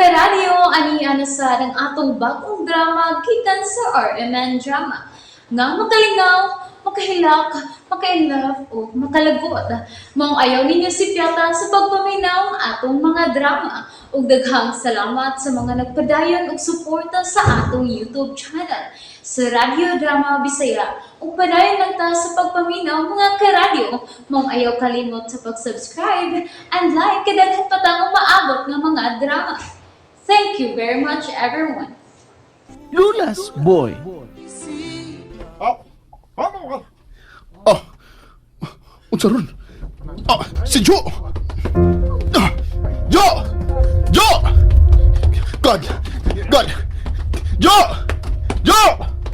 Karadyo, ani na sa ang atong bagong drama gikan sa RMN Drama nga makalingaw, makahilak, maka-inlove o makalagot. Maong ayaw ninyo sipyata sa pagpaminaw ang atong mga drama. Ug daghang salamat sa mga nagpadayon og suporta sa atong YouTube channel sa Radyo Drama Bisaya. Ug padayon lang ta sa pagpaminaw, mga karadyo. Maong ayaw kalimot sa pag-subscribe and like kay daghan pa tang umaabot nga mga drama. Thank you very much, everyone. Lulas Boy. Oh, unsa ron? Ah, si Joe! Ah, Joe! Joe! God! God! Joe! Joe!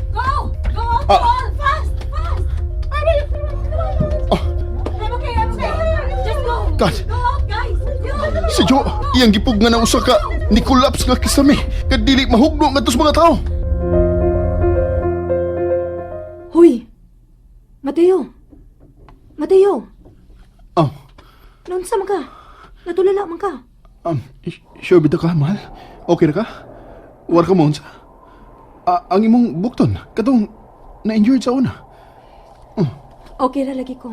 Go! Go on, Ah. Paul! Fast! Fast! Oh, I'm okay, I'm okay. Just go! God. Go out, guys! Go! Si Joe, iyang gipug nga na usa ka ni collapse nga kisame kad dili mahugno ngadto sa mga tao. Huy! Mateo! Mateo! Oh, Naunsa man ka? Natulala man ka. Sure bitaw ka, mahal? Okay ra ka? War ka mo unsa? Ah, ang imong bukton, katong na-injured sa una. Okay ra lagi ko.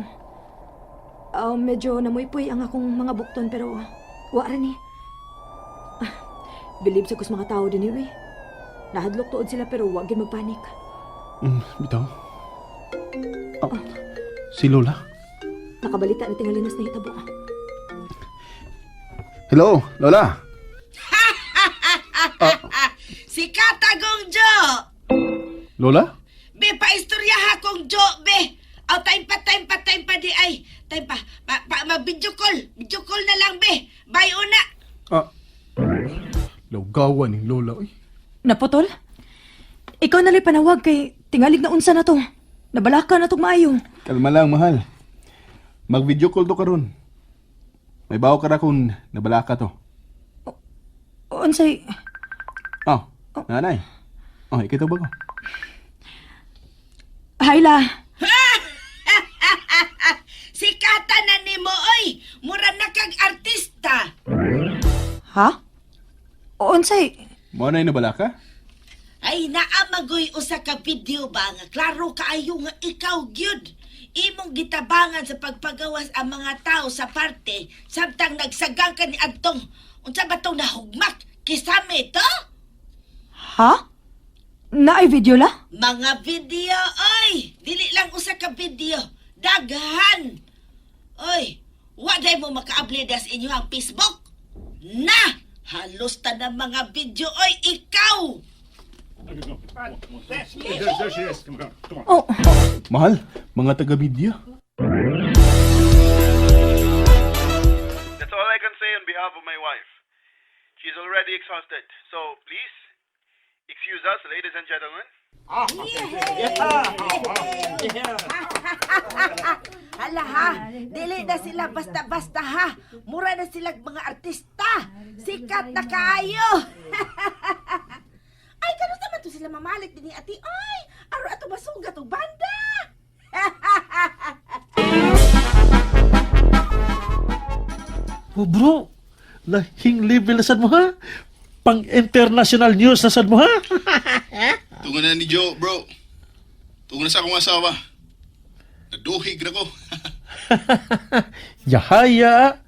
Ah, medyo namuypoy ang akong mga bukton pero wa ra ni. Ah, bilib sa kus mga tao din eh. Nahadlok tuod sila pero wa gyud magpanik. Bitaw. Ah, si Lola. Nakabalita na tingali nas nahitabo. Hello, Lola. Si Katagong Jo! Lola? Be, paistorya ha kong Jo, be! Aw, time pa, time pa, time pa di ay. Time pa, pa, pa ma-video call. Video call na lang, be. Bye una. Ah. Lawgawan ni Lola, oy. Naputol? Ikaw nalay panawag kay tingalig na unsa na to. Nabalaka na tog maayo. Kalma lang, mahal. Mag-video call to karon. May bawo ka ra kung nabalaka to. Unsay Oh, nanay. Oh, ikita ba ko? Hayla. Si Kata na nimo, oy. Mura na kag artista. Ha? Unsay Mo na nabalaka? Ay, naamagoy usa ka video ba nga klaro kaayo nga ikaw gyud. Imong gitabangan sa pagpagawas ang mga tao sa parte samtang nagsagang ka ni adtong unsa ba tong nahugmak kisame to? Ha? Naay video la? Mga video, oy! Dili lang usa ka video. Daghan! Oy, wa day mo makaabli das inyo ang Facebook? Na! Halos tanan mga video, oy, ikaw! Oh, Mahal, mga taga-media. That's all I can say on behalf of my wife. She's already exhausted. So please, excuse us, ladies and gentlemen. Hala ha, dili na sila basta-basta ha. Mura na sila mga artista. Sikat na kaayo. Ay, kano naman to sila mamalik din ni ati. Ay, aro ato masugat og banda. Oh, bro, lahing level na sad mo ha? Pang international news na sad mo ha? Tungo na ni Joe, bro. Tungo na sa akong asawa. Naduhig na ko. Yahaya.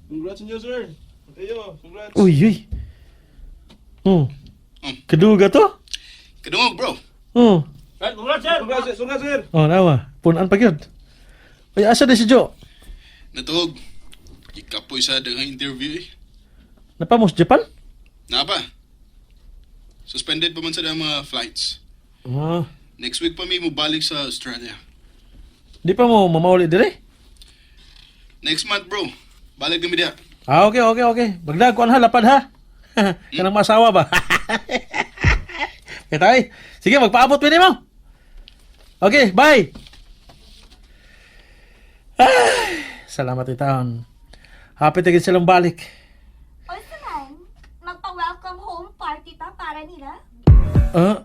Congrats niyo, sir. Mateo, congrats. Uy, uy. Oh. Kaduga to? Kadungog, bro. Oh. Congrats, sir. Congrats, sir. Congrats, sir. Oh, nawa. Punan pa gyud. Uy, asa di si Joe? Natuog. Ikapoy sa daghang interview eh. Napamos Japan? Napa? Suspended pa man sa mga flights. Ah. Next week pa may mobalik sa Australia. Di pa mo mamauli dire? Next month, bro. Balik kami diha. Ah, okay. Bagdag kuan ha, lapad ha. Kanang masawa ba? Kaya. Sige, magpaabot pa mo. Okay, bye. Ay, salamat itaon. Happy tigil silang balik. Unsa man, magpa-welcome home party ta para nila. Ah?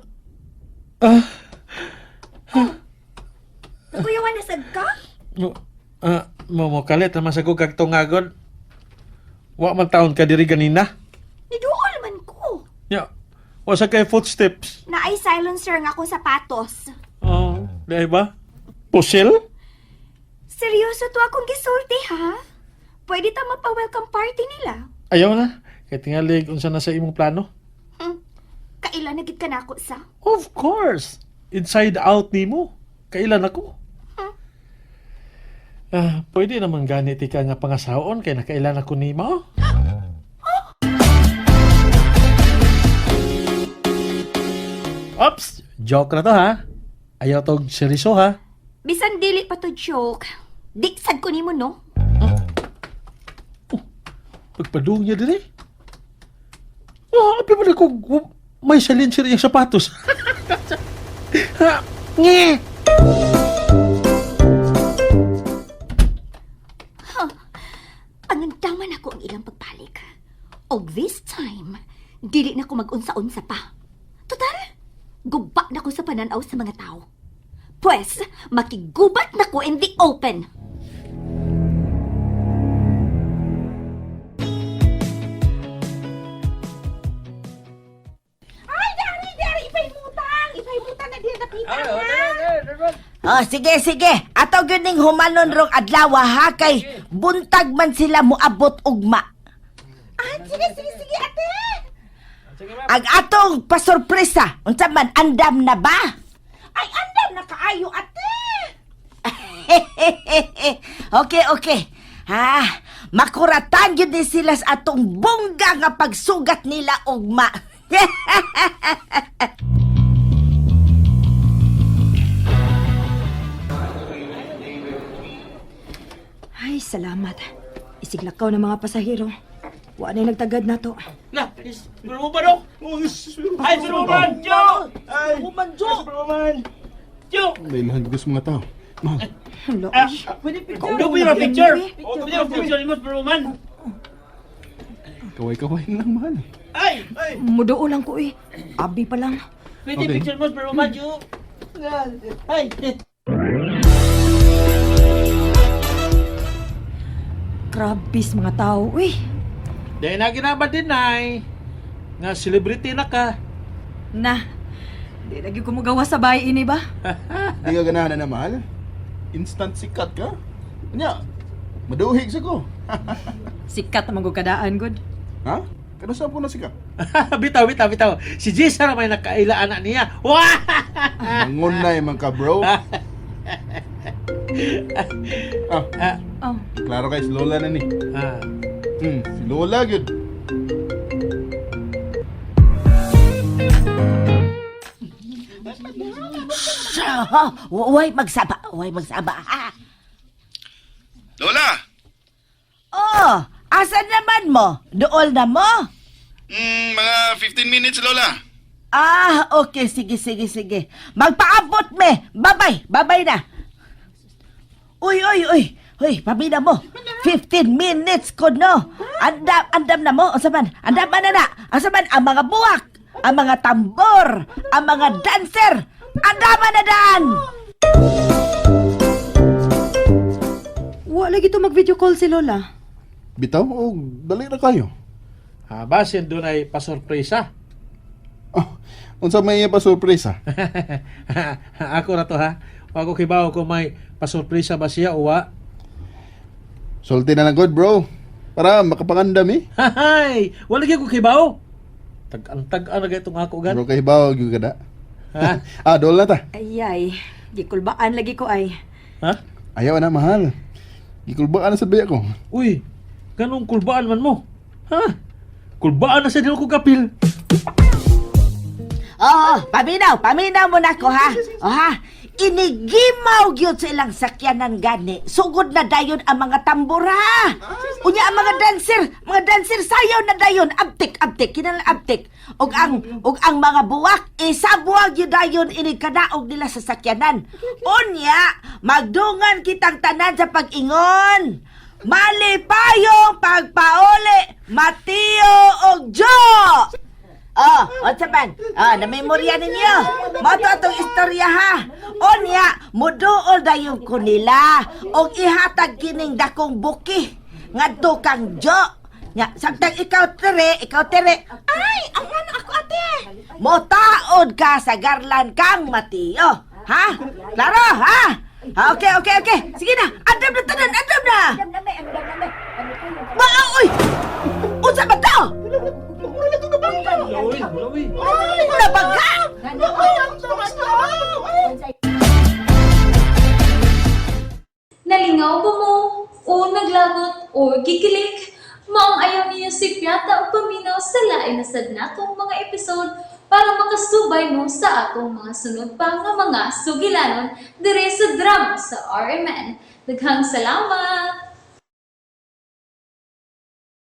Ah? Nakuyawan na sad ka? Mo, ah, mo kalit naman sa kag tungagon. Wa man taon ka diri ganina. Nya, wasa kay footsteps. Naay silencer nga akong sapatos. Oh, di ba? Pusil? Seryoso to akong gisulti ha? Pwede ta mapa-welcome party nila. Ayaw na. Kay tingalig unsa na sa imong plano. Kailan na gid ka nako sa? Of course. Inside out nimo. Kailan ako? Ah, pwede naman ganit ka nga pangasaon kay nakailan ako nimo. Ops! Joke na to ha. Ayaw tog seryoso ha. Bisan dili pa to joke. Di sad ko nimo no. Pagpadung niya diri. Oh, api man ako may silencer iyang sapatos. Ha, Nge! Pangandaman ako ang ilang pagbalik. Og this time, dili na ko mag-unsa-unsa pa. Total, guba na ko sa pananaw sa mga tao. Pwes, makigubat na ko in the open. Ay, dari, dari, ipahimutang. Ipahimutang na diyan napita, ha? Oh, sige, sige. Ato gyud ning humanon rong adlaw ha kay buntag man sila moabot ugma. Ah, sige, sige, sige, ate. Ang atong pasurpresa, unsa man andam na ba? Ay, andam na kaayo, ate. Okay, okay. Ha, makuratan gyud ni sila sa atong bongga nga pagsugat nila ugma. Ay, salamat. Isiglakaw ng mga pasahero. Wa na nagtagad na to. Na, is, ba dong? Ay, Superman! Joe! Ay, Superman, Joe! Superman! Joe! Nailahan ko sa mga tao. Mahal, Hala, Ah, uy. pwede picture. Pwede na picture. Pwede na picture ni mo, Superman. kaway-kaway na lang, mahal. Ay! Ay! Muduo lang ko eh. Abi pa lang. Pwede Okay. picture mo, Superman, Joe. Ay! Grabis mga tao, uy. Dahil na ginaba din ay nga celebrity na ka. Na, di lagi ko magawa sa bahay ini ba? Di ka ganahan na, mahal. Instant sikat ka. Anya, maduhig sa ko. Sikat naman ko kadaan, good. Ha? Kano sa po na sikat? Bitaw, bitaw, bitaw. Si Jessa ra may nakaila anak niya. Wah! Mangunay man ka, bro. Ah, Oh, klaro kay si Lola na ni. Ah. Si Lola, good. Way magsaba, way magsaba. Ha? Lola! Oh, asa naman mo? Dool na mo? Mga 15 minutes, Lola. Ah, okay. Sige, sige, sige. Magpaabot me. Babay, babay na. Uy, uy, uy. Uy, pamina mo. 15 minutes ko no. Andam, andam na mo. Unsa man? Andam man na na. Unsa man ang mga buwak, ang mga tambor, ang mga dancer. Andaman na daan. wa lagi to mag-video call si Lola. Bitaw o dali na kayo. Ah, basin doon ay pasurpresa. Oh, unsa may iya pa surpresa? Ako na to ha. Wa ko kibaw kung may pasurpresa ba siya o wa. Sulti na lang good, bro. Para makapangandam eh. Hay! Wala gyud ko kibaw. Tag-antag-an na itong ako gan. Bro, kay bawo gyud ka na. Ha? Ah, dol na ta. Ay, ay. Gikulbaan lagi ko ay. Ha? Ayaw na, mahal. Gikulbaan na sa biya ko. Uy, ganong kulbaan man mo. Ha? Kulbaan na sa dilo ko kapil. Oo, paminaw, paminaw mo na ko ha. O ha, inigimaw gyud sa ilang sakyanan gani. Sugod na dayon ang mga tambura. Unya ang mga dancer sayaw na dayon, abtik abtik kinahanglan abtik. Ug ang mga buwak isabuwag gyud dayon inig kanaog nila sa sakyanan. Unya, magdungan kitang tanan sa pag-ingon. Malipayong pagpauli, Mateo ug Jo! Oh, unsa man? Oh, namemorya ninyo. Mao to atong istorya ha. Unya, muduol dayon ko nila og ihatag kining dakong buki ngadto kang Jo. Nya, samtang ikaw tere, ikaw tere. Ay, ang ano ako ate. parte. Motaod ka sa garlan kang Mateo. Ha? Klaro, ha? Ah, okay. Sige na, andam na tanan, andam na. Ba, oy! Unsa ba to? Nabaga! Nalingaw ba mo? O naglagot o gikilig? Maong ayaw niyo si Piata o paminaw sa lain na sad natong mga episode para makasubay mo sa atong mga sunod pa nga mga sugilanon dire sa drama sa RMN. Daghang salamat!